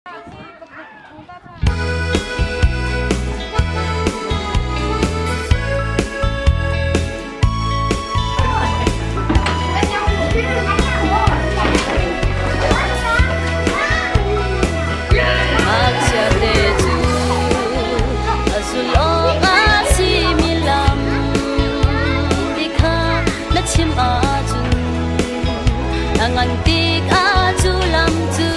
Ngakchiate cu a zulh awk a simi lam ti kha na chim ahcun a ngan tikah cu lam cu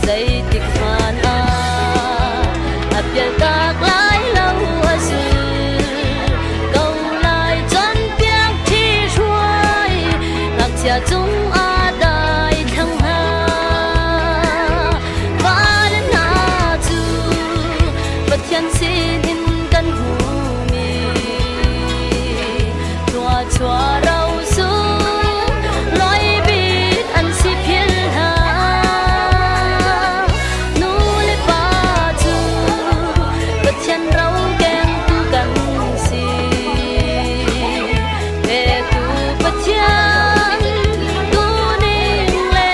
zeitik hmanh ah a pialtak lai lo. A zul ko lai, cawnpiak ṭhihruai ngakchia cungah dai thlang hna. Fale hna cu Pathian sinin kan hmuhmi thluachuah ro sunglawi bik an si philh hlah. Nu le pa cu Pathian ro kengtu kan si. Petu Pathian duhning le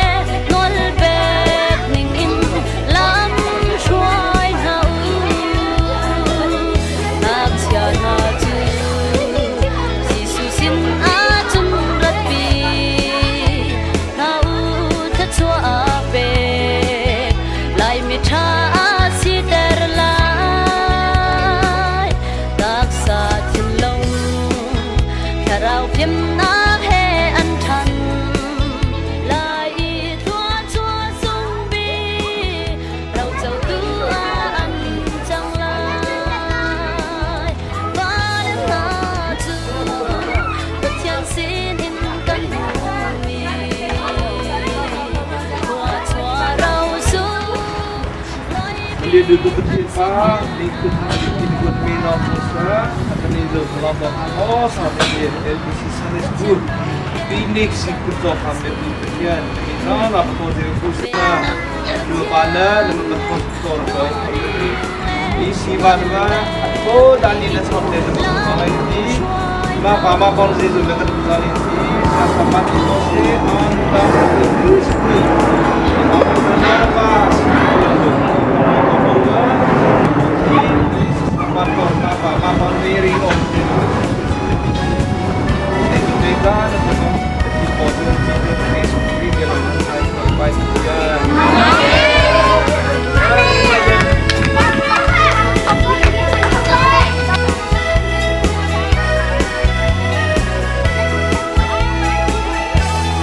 nawlpek ningin lam hruai hna u. Ngakchia hna cu Jesuh sin ahcun ratpi hna u, thluachuah pek lai, miṭha a siter lai. Taksa thinlung thlarau fimnak he an ṭhan lai i thluachuah sung bik rocotu ah an cang lai. Fale hna cu Pathian sinin kan hmuhmi thluachuah ro sunglawi Meneer de Deputé LBC Sunday School Phoenix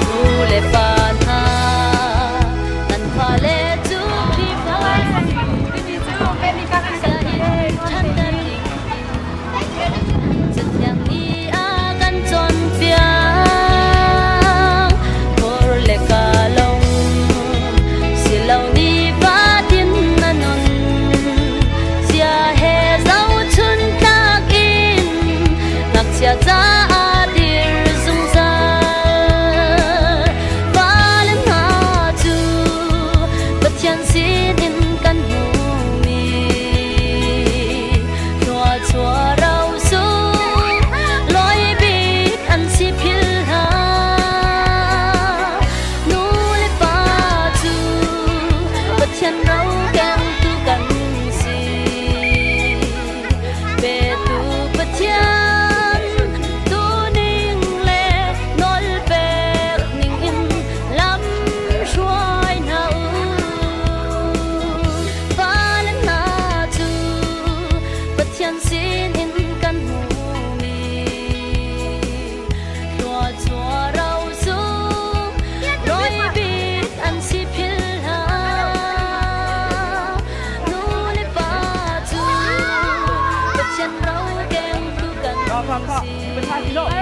Nu le pa hna, nan fale cu Khrihfa ṭhanter ding Cathiang nih a kan cawnpiak. Khor le kalong si lo nifatin na nun zia he zohchun tlak in ngakchia caah dir zungzal. Fale hna cu Pathian sinin kan hmuhmi thluachuah ro sunglawi bik an si philh hlah. Nu le pa cu Pathian ro kengtu kan si. Petu Pathian duhning le nawlpek ningin lam hruai hna u. Fale hna cu Pathian sinin kan hmuhmi thluachuah ro sunglawi bik an si philh hlah. Nu le pa cu Pathian ro kengtu kan si.